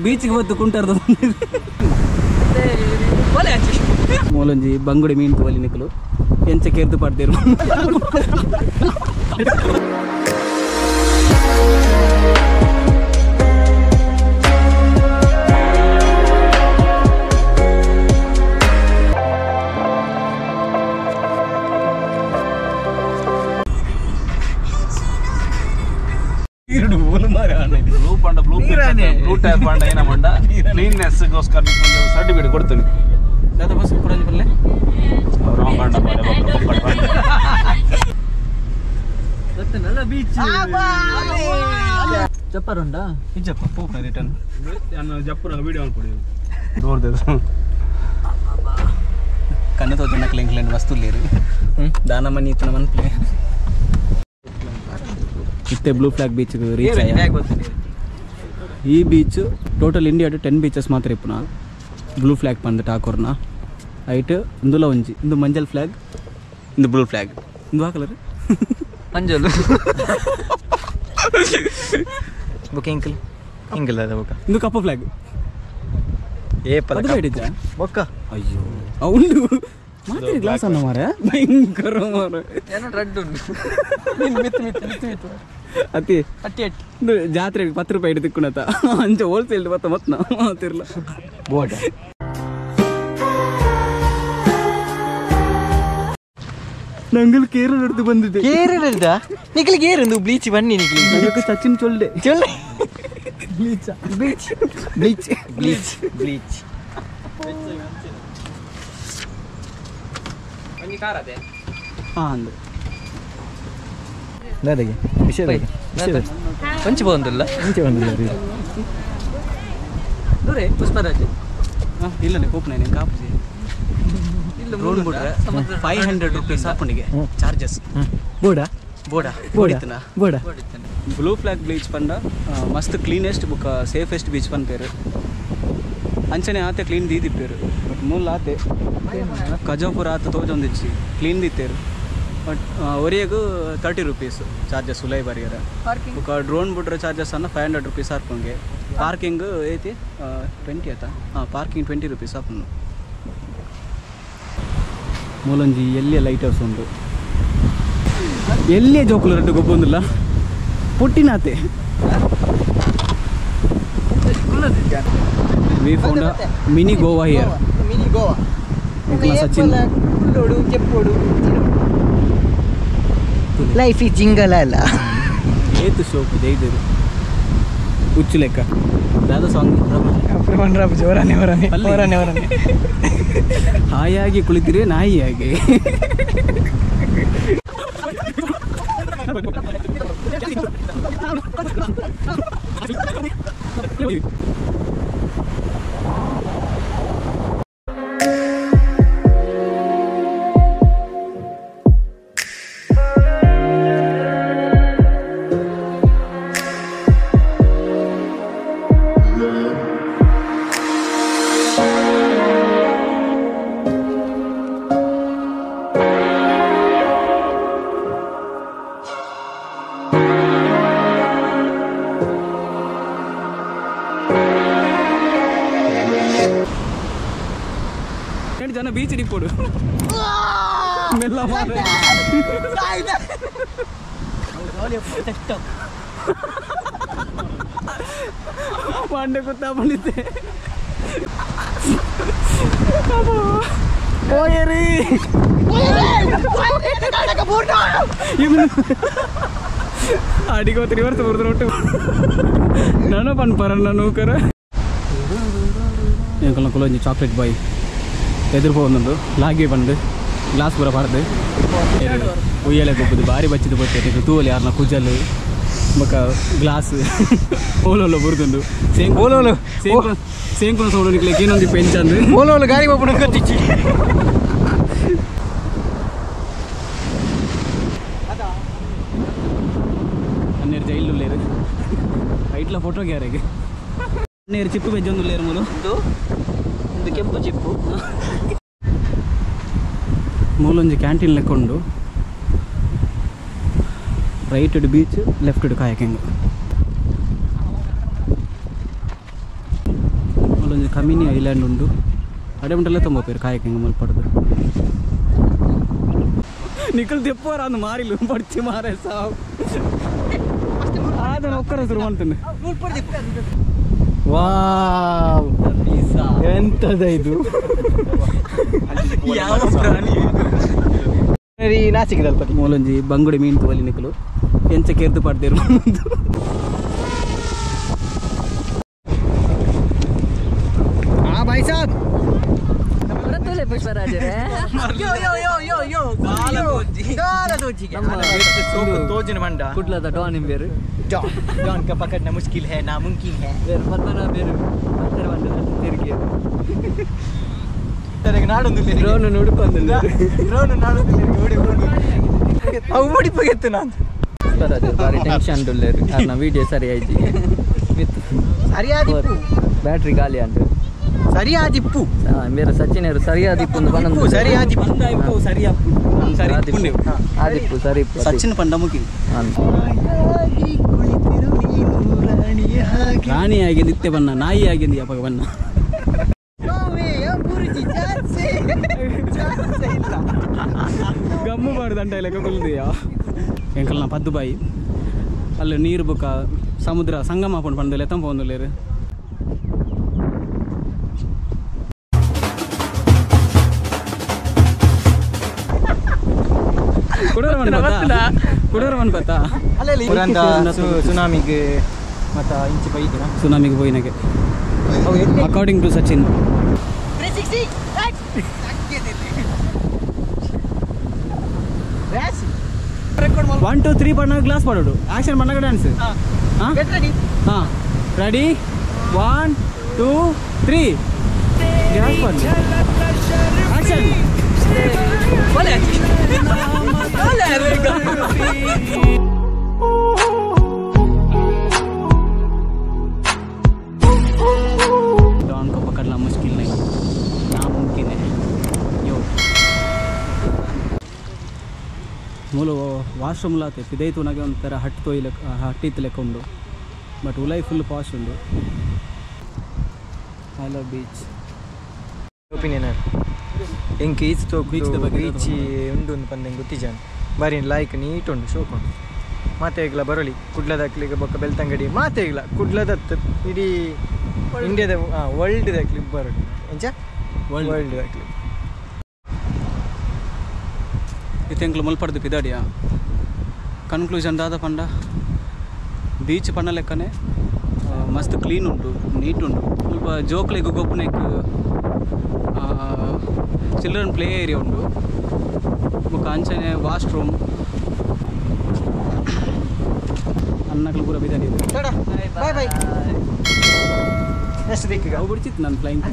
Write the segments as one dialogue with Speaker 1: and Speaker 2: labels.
Speaker 1: ಬೀಚ್ಗೆ ಬತ್ತು ಕುಂಟಾರ್ದು ಮೂಲೊಂಜಿ ಬಂಗುಡೆ ಮೀನು ತೋಲಿ ನಿಕ್ಕಲು ಎಂಚ ಕೆರ್ದು ಪಾಡ್ತೇರು.
Speaker 2: ಬ್ಲೂ ಪಾಂಡ ಬ್ಲೂ ಬ್ಲೂ ಟ್ಯಾಪ್ ಪಾಂಡ ಏನ ಮಂಡ ಕ್ಲೀನ್ನೆಸ್ ಗೋಸ್ಕರ ಸರ್ಟಿಫಿಕೇಟ್ ಕೊಡ್ತೀನಿ.
Speaker 1: ದಾದಾ ಬಸ್ ಪುರಂಜಿ ಬಲ್ಲೆ
Speaker 2: ರಾಂಗ್ ಪಾಂಡ ಬಾರೆ ಬೊಕ್ಕಡ ಪಾಂಡ
Speaker 1: ಗೊತ್ತನಲ್ಲ ಬೀಚ್ ಜಪ್ಪರುಂಡ ಇಜ್ಜಪ್ಪ ಪೋಪ ರಿಟರ್ನ್
Speaker 2: ನಾನು ಜಪ್ಪುನ ವಿಡಿಯೋ ಅನ್ಪಡಿ ನೋಡ್ದೆ
Speaker 1: ಕಣ್ಣು ತೋಜನ ಕ್ಲೀನ್ ಕ್ಲೀನ್ ವಸ್ತು ಲೇರು ದಾನಮನಿ ಇತ್ತನ ಮನ್ಪ್ಲೆ ಇತ್ತೆ ಬ್ಲೂ ಫ್ಲಾಗ್ ಬೀಚ್ ರೀಚ್ ಆಯ. ಈ ಬೀಚ್ ಟೋಟಲ್ ಇಂಡಿಯಾಡು 10 ಬೀಚಸ್ ಮಾತ್ರ ಇಪ್ಪುನ ಬ್ಲೂ ಫ್ಲಾಗ್ ಪಂದ ಟಾಕೋರ್ನ ಐಟ್ ಇಂದುಲ ಒಂಜಿ ಇಂದು ಮಂಜಲ್ ಫ್ಲಾಗ್ ಇಂದು ಬ್ಲೂ ಫ್ಲಾಗ್ ಇಂದು ಆ ಕಲರ್
Speaker 3: ಮಂಜಲ್ ಬುಕ್ ಎಂಕಲ್ ಎಂಕಲ್ ಅದ ಬುಕ್
Speaker 1: ಇಂದು ಕಪ್ಪು ಫ್ಲಾಗ್
Speaker 3: ಏ ಪದ ಬೊಕ್ಕ
Speaker 1: ಅಯ್ಯೋ ಉಂಡು ಮಾತ್ರ ಗ್ಲಾಸ್ ಅನ್ನ ಮಾರೆ ಭಯಂಕರ ಮಾರೆ
Speaker 3: ಏನೋ ರೆಡ್ ಉಂಡು ನಿನ್ ಮಿತ್ ಮಿತ್ ಮಿತ್ ಮಿತ್
Speaker 1: ಅತಿ
Speaker 3: ಅಟ್ಟಿ ಅಟ್ಟಿ
Speaker 1: ಜಾತ್ರೆ 10 ರೂಪಾಯಿ ಹಿಡಿದು ತಿಕ್ಕುಣತ ಅಂಚೆ ಹೋಲ್ಸೇಲ್ ಬತ್ತ ಮತ್ತ ಮಾತಿರ್ಲ
Speaker 3: ಬೋಡ
Speaker 1: ನಂಗಲ್ ಕೇರಳ ಹಿಡಿದು ಬಂದಿದೆ.
Speaker 3: ಕೇರಳದ ನಿಖಲಿಗೆ ಏರಂದು ಬ್ಲೀಚ್ ಬನ್ನಿ ನಿಖಲಿ
Speaker 1: ನನಗೆ Sachin ಚೊಲ್ಲೆ
Speaker 3: ಚೊಲ್ಲೆ
Speaker 1: bleach bleach bleach
Speaker 3: bleach bleach
Speaker 1: ಹಾಂ ಅಂದು
Speaker 3: ದಾದಾಗೆ ವಿಷಯ ವಿಷಯ ಒಂಚಿ ಬಂದಿಲ್ಲ ಒಂಚಿ ಬಂದಿಲ್ಲ ದೂರೇ ಪುಷ್ಪರಾಜ್.
Speaker 1: ಹಾಂ ಇಲ್ಲನೆ ಪೋಪ್ನ ನೀನು ಕಾಪುಜಿ
Speaker 3: ಇಲ್ಲ
Speaker 1: ರೋಡ್ ಬಿಟ್ರೆ 500 ರುಪೀಸ್ ಹಾಪುಣಿಗೆ ಚಾರ್ಜಸ್
Speaker 3: ಬೋಡ
Speaker 1: ಬೋಡ ಬೋಡಿತನ
Speaker 3: ಬೋಡ
Speaker 1: ಬ್ಲೂ ಫ್ಲಾಗ್ ಬೀಚ್ ಪಂಡ ಮಸ್ತ್ ಕ್ಲೀನೆಸ್ಟ್ ಬುಕ್ಕ ಸೇಫೆಸ್ಟ್ ಬೀಚ್ ಪನ್ಪೇರು ಅಂಚನೆ ಆತೆ ಕ್ಲೀನ್ ದೀದಿಪ್ಪೇರು ಬಟ್ ಮೂಲ ಆತೆ ಕಜಾಪುರ ಆತ ತೋಜೊಂದಿಚ್ಚಿ ಕ್ಲೀನ್ ದಿತ್ತೇರು ಬಟ್ ಒರಿಯಗು 30 ರುಪೀಸ್ ಚಾರ್ಜಸ್ ಉಲೈ ಬರಿಯರ ಬುಕ್ಕ ಡ್ರೋನ್ ಬಿಟ್ರೆ ಚಾರ್ಜಸ್ ಅನ್ನ 500 ರುಪೀಸ್ ಹಾಕೊಂಗೆ ಪಾರ್ಕಿಂಗ್ ಐತಿ 20 ಆತ ಹಾಂ ಪಾರ್ಕಿಂಗ್ 20 ರುಪೀಸ್ ಹಾಕೊಂಡು ಮೂಲೊಂಜಿ ಎಲ್ಲಿಯ ಲೈಟ್ ಹೌಸ್ ಉಂಟು ಎಲ್ಲಿಯ ಜೋಕುಲು ರಡ್ಡು ಗೊಬ್ಬೊಂದಿಲ್ಲ ಪುಟ್ಟಿನಾತೆ. We found a mini Goa here.
Speaker 3: Mini Goa.
Speaker 1: Sachin.
Speaker 3: Life is jingle ಅಲ್ಲ.
Speaker 1: ಏತು ಶೋಕು ಜೈದರು ಹುಚ್ಚು ಲೆಕ್ಕ ದಾದ ಸಾಂಗ್
Speaker 3: ಜೋರಾನೆ ಹೊರನೆ ಹೊರನೆ ಹೊರನೆ
Speaker 1: ಹಾಯಾಗಿ ಕುಳಿತಿರಿ ನಾಯಿಯಾಗಿ. ಜನ ಬೀಚ್ ಹಿಡಿಪೋಡು ಮೆಲ್ಲ ಪಾಂಡೆ ಗೊತ್ತಾ ಬಂದಿದ್ದೆ ಹೋಯರಿ ಅಡಿಗೋತ್ರಿ ವರ್ಷ ಬರ್ದು ಒಟ್ಟು ನಾನು ಪನ್ಪರ ನಾನು ಕುಲೊಂಜಿ ಚಾಕ್ಲೇಟ್ ಬಾಯ್ ಎದುರು ಪೋವೊಂದುಂಡು ಲಾಗಿ ಬಂದು ಗ್ಲಾಸ್ ಪೂರ ಪಾಡ್ದು ಉಯ್ಯಲೆ ಗೊಬ್ಬುದು ಬಾರಿ ಬಚ್ಚಿದು ಬತ್ತೆ ತೂವಲಿ ಯಾರನ್ನ ಕುಜಲ್ ಬೊಕ ಗ್ಲಾಸ್ ಓಲೋಲ ಬುರ್ದುಂಡು ಸೇಂಕ್
Speaker 3: ಓಲೋಲು
Speaker 1: ಸೇಂಕುನ ಸೌಂಡ್ ನಿಕ್ಲೆ ಏನೊಂದು ಪೆಂಚಂದು
Speaker 3: ಓಲೋಲು ಗಾಳಿ ಪೋಪುನ ಗೊತ್ತಿಚ್ಚಿ
Speaker 1: ಅನ್ನೇರು ಜೈಲು ಲೇರು ಐಟ್ಲ ಫೋಟೋ ಗ್ಯಾರೇಗೆ ಅನ್ನೇರು ಚಿಪ್ಪು ಬೆಜ್ಜೊಂದು ಲೇರು ಮೂಲು
Speaker 3: ಒಂದು ಕೆಂಪು ಚಿಪ್ಪು
Speaker 1: ಮೂಲೊಂಜಿ ಕ್ಯಾಂಟೀನ್ ಲೆಕ್ಕೊಂಡು ರೈಟ್ ಬೀಚ್ ಲೆಫ್ಟ್ ಕಾಯಕಿಂಗ್. ಮೂಲೊಂಜಿ ಕಮಿನಿ ಐಲ್ಯಾಂಡ್ ಉಂಡು ಅಡೆ ಉಂಟಲ್ಲ ತುಂಬ ಪೇರು ಕಾಯಕ ಮುಲ್ಪಡ್ದು ನಿಖಲ್ ದೆಪ್ಪೋರ ಅಂದು ಮಾರಿಲು ಪಡ್ಚಿ ಮಾರೆ ಸಾವು ಆದನ ಒಕ್ಕರ ಶುರು ಮಾಡ್ತಾನೆ.
Speaker 3: ವಾವ್ ಎಂತದ ಇದು
Speaker 1: ಯಾವ ಪ್ರಾಣಿ
Speaker 3: ನಾಚಿಕೆ
Speaker 1: ಮೂಲೊಂಜಿ ಬಂಗುಡೆ ಮೀನು ತೋಲಿ ನಿಕಲು ಎಂಚ ಕೆರ್ದು ಪಡ್ದೇರು
Speaker 3: ಆ ಭಾಯ್ ಸಾಬ್
Speaker 4: ಪುಷ್ಪರಾಜ್
Speaker 3: ಯೋ ಯೋ ಯೋ ಯೋ ಯೋ तोजन मंडा
Speaker 4: कुडला डॉन बेर
Speaker 3: डॉन डॉन का पकड़ना मुश्किल है नामुमकिन है
Speaker 4: ಬೇರೆ ಪತ್ತನ ಬೇರೆ ಪತ್ತರ ಬಂದ ತಿರುಗಿ
Speaker 3: ತನಗೆ ನಾಡೊಂದು
Speaker 4: ಡ್ರೋನ್ ನುಡುಕೊಂದಿಲ್ಲ
Speaker 3: ಡ್ರೋನ್ ನಾಡೊಂದು ಓಡಿ ಓಡಿ ಅವು ಓಡಿ ಪಗೆತ್ತು ನಾನು
Speaker 4: ಪುಷ್ಪರಾಜ್ ಬಾರಿ ಟೆನ್ಷನ್ ಉಲ್ಲೇರು ಅನ್ನ ವಿಡಿಯೋ ಸರಿ ಆಯ್ತು
Speaker 3: ಸರಿಯಾದಿಪ್ಪು
Speaker 4: ಬ್ಯಾಟ್ರಿ ಖಾಲಿ ಅಂಟು
Speaker 3: ಸರಿಯಾದಿಪ್ಪು
Speaker 4: ಬೇರೆ ಸಚಿನ್ ಅವರು ಸರಿಯಾದಿಪ್ಪು ಒಂದು ಬಂದ
Speaker 3: ಸರಿಯಾದಿಪ್ಪು
Speaker 1: ಸರಿಯಾಪ್ಪು ಸರಿ
Speaker 4: ಆದಿಪ್ಪು ಸರಿ
Speaker 1: ಸಚಿನ್ ಪಂಡಮುಖಿ ರಾಣಿಯಾಗಿ ನಿತ್ಯ ಬಣ್ಣ ನಾಯಿಯಾಗಿ ಅಪ್ಪ ಬಣ್ಣ ಗಮ್ಮು ಬಾರ್ದಂಟ ಲೆಕ್ಕ ಕುಲ್ದಿಯ ಎಂಕಲ್ನ ಪದ್ದುಬಾಯಿ ಅಲ್ಲಿ ನೀರು ಬುಕ್ಕ ಸಮುದ್ರ ಸಂಗಮ ಹಾಕೊಂಡು ಪಂಡಲೆ ತಂಪ ಒಂದುಲ್ಲೇರು ಕುಡೋರವನ್ ಬತ್ತಾ
Speaker 3: ಸುನಾಮಿಗೆ ಮತ್ತ ಇಂಚಿ ಬೈದಿನ
Speaker 1: ಸುನಾಮಿಗೆ ಪೋಯಿನಗೆ according to Sachin
Speaker 3: 360
Speaker 1: 1 2 3 ಪಣ್ಣ ಗ್ಲಾಸ್ ಪಾಡೋಡು ಆಕ್ಷನ್ ಪಣ್ಣಗ ಡ್ಯಾನ್ಸ್ ಹಾಂ ಹಾಂ ರೆಡಿ 1 2 3 ಗ್ಲಾಸ್ ಪಾಡು ಆಕ್ಷನ್ डॉन को पकड़ना मुश्किल नहीं नामुमकिन है यो ಮೂಲ ವಾಶ್ರೂಮ್ ಲಾತೆ ಪಿದೈತುನಾಗೆ ಒಂಥರ ಹಟ್ ತೊಯ್ಲ ಹಟ್ಟಿತ್ತು ಲೆಕ್ಕ ಉಂಡು ಬಟ್ ಉಲೈ ಫುಲ್ ಪಾಶ್ ಉಂಡು. I love beach
Speaker 3: opinion ಎಂಕ್ ಈಚ್
Speaker 1: ಬೀಚ್ ದ ಬಗ್ಗೆ
Speaker 3: ಬೀಚ್ ಉಂಡು ಒಂದು ಪಂದ್ ಗೊತ್ತಿಜಾನ್ ಬಾರಿ ಲೈಕ್ ನೀಟ್ ಉಂಡು ಶೋಕ್ ಉಂಡು ಮಾತೆಗ್ಲ ಬರೋಲಿ ಕುಡ್ಲದಕ್ಲಿಗೆ ಬೊಕ್ಕ ಬೆಳ್ತಂಗಡಿ ಮಾತೆಗ್ಲ ಕುಡ್ಲದತ್ತು ಇಡೀ ಇಂಡಿಯಾದ ವರ್ಲ್ಡ್ ದಾಕ್ಲಿ ಬರೋಲಿ ಎಂಚ ವರ್ಲ್ಡ್ ದಾಕ್ಲಿ
Speaker 1: ಇತ್ತೆಂಕ್ಲು ಮುಲ್ಪಡ್ದು ಪಿದಾಡಿಯ ಕನ್ಕ್ಲೂಷನ್ ದಾದ ಪಂಡ ಬೀಚ್ ಪಂಡ ಲೆಕ್ಕನೆ ಮಸ್ತ್ ಕ್ಲೀನ್ ಉಂಟು ನೀಟ್ ಉಂಟು ಸ್ವಲ್ಪ ಜೋಕ್ಲಿಗೆ ಗೊಪ್ಪನೆಕ್ ಚಿಲ್ಡ್ರನ್ ಪ್ಲೇ ಏರಿಯಾ ಉಂಟು ಬೊಕ್ಕ ಅಂಚನೆ ವಾಶ್ ರೂಮ್ ಅನ್ನಕ್ಲು ಪೂರ ಬಿದಾಡಿ
Speaker 3: ಬಾಯ್ ಬಾಯ್ ಎಷ್ಟು ದಿಕ್ಕಿಗೆ
Speaker 1: ಅವು ಬಿಡ್ಚಿತ್ತು ನಾನು ಫ್ಲೈಯಿಂಗ್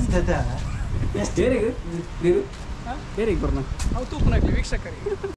Speaker 1: ಬೇರೆ ಬೇರೆ ಬರ್ನ
Speaker 5: ಅವು ತೂಪುನಾಗ್ಲಿ ವೀಕ್ಷಕರಿಗೆ.